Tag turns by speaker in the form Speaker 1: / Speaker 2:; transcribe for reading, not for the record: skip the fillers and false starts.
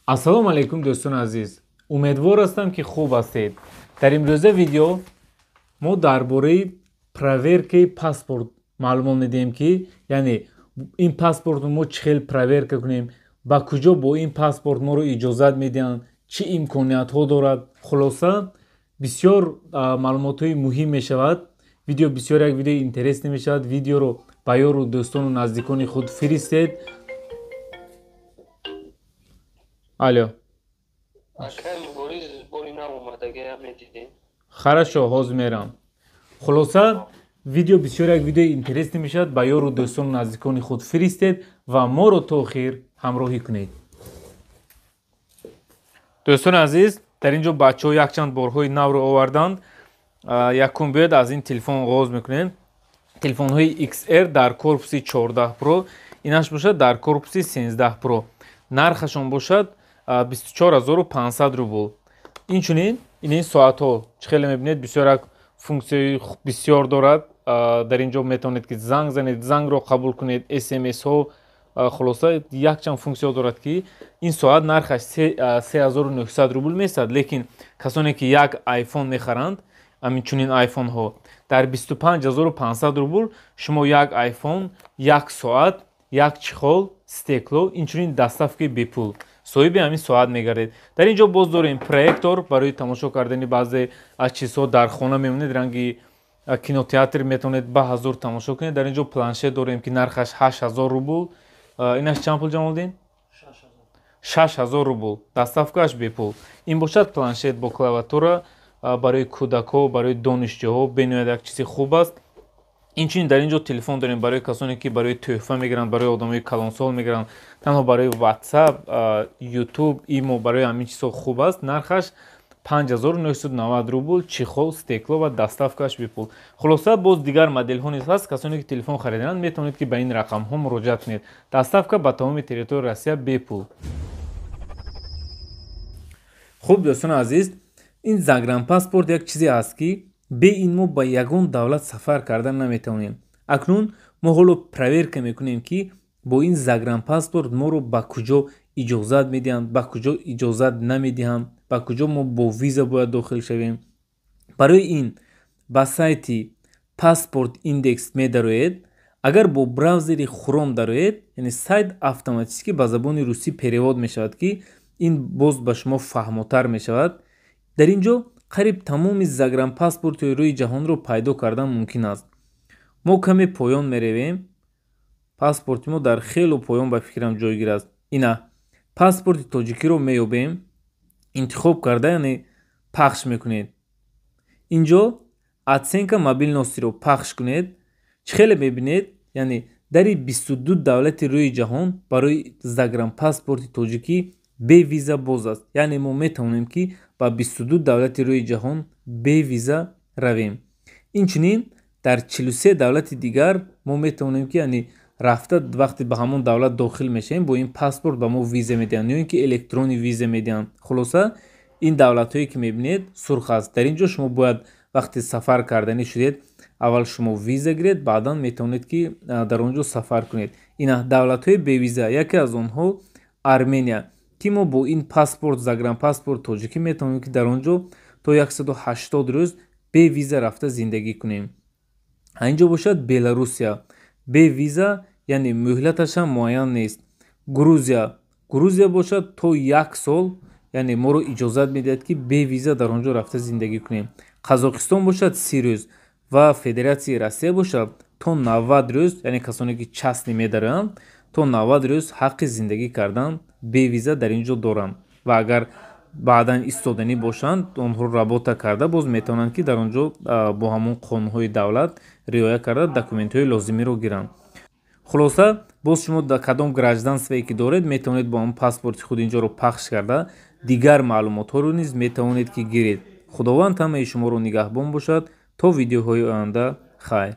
Speaker 1: Ассалому алайкум, дӯстони азиз. Умедвор ҳастам, ки хуб ҳастед. Дар имрӯза видео мо дар бораи проверкаи паспорт маълумот медиҳем, ки яъне ин паспортро мо чӣ хел проверка кунем, ба куҷо бо ин паспорт моро иҷозат медиҳанд, чӣ имкониятҳо дорад. Хулоса, бисёр маълумотҳои муҳим мешавад. Видео бисёр як видеои интересный мешавад. Видеоро ба ёру дӯстону наздикони худ фиристед. Алло. Хорошо, ҳозир мерам. Хулоса, видео бисёр як видеои интересный мешавад. Ба ёру дӯстону наздикони худ фиристед ва моро то охир ҳамроҳӣ кунед. Дӯстони азиз, дар ин ҷо бачаҳо якчанд борҳои навро оварданд. Якум, биёед, аз ин телефон оғоз мекунем. Телефонҳои XR дар корпуси 14 Pro, инаш бошад дар корпуси 13 Pro. Нархашон бошад 24500 рубл. Инчунин ин соатҳо, чӣ хеле мебинед, бисёр як функсияи бисёр дорад. Дар ин ҷо метавонед, ки занг занед, зангро қабул кунед, смсҳо, хулоса, якчанд функсияҳо дорад, ки ин соат нархаш 3900 рубл месад, лекин касоне ки як айфон мехаранд, ҳамин чунин айфонҳо дар 25500 рубл шумо як айфон, як соат, як чехол, стекло, инчунин доставкаи бепул соҳиби ҳамин соат мегардед. Дар ин ҷо боз дорем проектор барои тамошо кардани баъзе аз чизҳо, дар хона мемонед, ранги кинотеатр метавонед ба ҳазур тамошо кунед. Дар ин ҷо планшет дорем, ки нархаш 8000 рубл. Инаш чанд пул, Ҷамолдин? 6000 рубл, доставкааш бепул. Ин бошад планшет бо клавиатура, барои кӯдакҳо, барои донишҷӯҳо бениҳоят як чизи хуб аст. Инчунин дар ин ҷо телефон дорем барои касоне ки барои тӯҳфа мегиранд, барои одамои калонсол мегиранд. Танҳо барои WhatsApp, YouTube, имо, барои ҳамин чизҳо хуб аст. Нархаш 5990 рубл, чехол, стекло ва доставкааш бепул. Хулоса, боз дигар моделҳо низ ҳаст. Касоне ки телефон харидананд, метавонед, ки ба ин рақамҳо муроҷиат кунед. Доставка ба тамоми территорияи Россия бепул. Хуб, дӯстони азиз, ин загранпаспорт як чизе аст, ки бе ин мо ба ягон давлат сафар кардан наметавонем. Акнун мо ҳоло проверка мекунем, ки бо ин загранпаспорт моро ба куҷо иҷозат медиҳанд, ба куҷо иҷозат намедиҳанд, ба куҷо мо бо виза бояд дохил шавем. Барои ин ба сайти Паспорт Индекс медароед. Агар бо браузери Хром дароед, яъне сайт автоматически ба забони русӣ перевод мешавад, ки ин боз ба шумо фаҳмотар мешавад. Дар ин ҷо қариб тамоми загранпаспортҳои рӯи ҷаҳонро пайдо кардан мумкин аст. Мо каме поён меравем. Паспорти мо дар хело поён, ба фикрам, ҷойгир аст. Ина паспорти тоҷикиро меёбем, интихоб карда, яъне пахш мекунед. Инҷо оценка мобильностиро пахш кунед. Чӣ хеле мебинед, яъне дари 22 давлати рӯи ҷаҳон барои загранпаспорти тоҷикӣ бе виза боз аст. Яъне мо метавонем, ки ба 22 давлати рӯи ҷаҳон бе виза равем. Инчунин дар 43 давлати дигар мо метавонем, ки яъне рафта, вақте ба ҳамон давлат дохил мешавем, бо ин паспорт ба мо виза медиҳанд ё ин ки электронный виза медиҳанд. Хулоса, ин давлатҳое ки мебинед, сурх аст, дар ин ҷо шумо бояд вақте сафар карданӣ шудед, аввал шумо виза гиред, баъдан метавонед, ки дар он ҷо сафар кунед. Ина давлатҳои бевиза, яке аз онҳо Армения, ки мо бо ин паспорт, загранпаспорт тоҷикӣ метавонем, ки дар он ҷо то 180 рӯз бе виза рафта зиндагӣ кунем. Ин ҷо бошад Беларусия бе виза, яъне муҳлаташам муайян нест. Грузия, Грузия бошад то як сол, яъне моро иҷозат медиҳад, ки бе виза дар он ҷо рафта зиндагӣ кунем. Қазоқистон бошад 30 рӯз ва Федератсияи Россия бошад то 90 рӯз, яъне касоне ки частный медароянд, то 90 рӯз ҳаққи зиндагӣ кардан бе виза дар ин ҷо доранд ва агар баъдан истоданӣ бошанд, онҳоро работа карда боз метавонанд, ки дар он ҷо бо ҳамон қонунҳои давлат риоя карда документҳои лозимиро гиранд. Хулоса, боз шумо дар кадом гражданствое ки доред, метавонед бо ҳамон паспорти худ инҷоро пахш карда, дигар маълумотҳоро низ метавонед, ки гиред. Худованд ҳамаи шуморо нигаҳбон бошад. То видеоҳои оянда, хайр.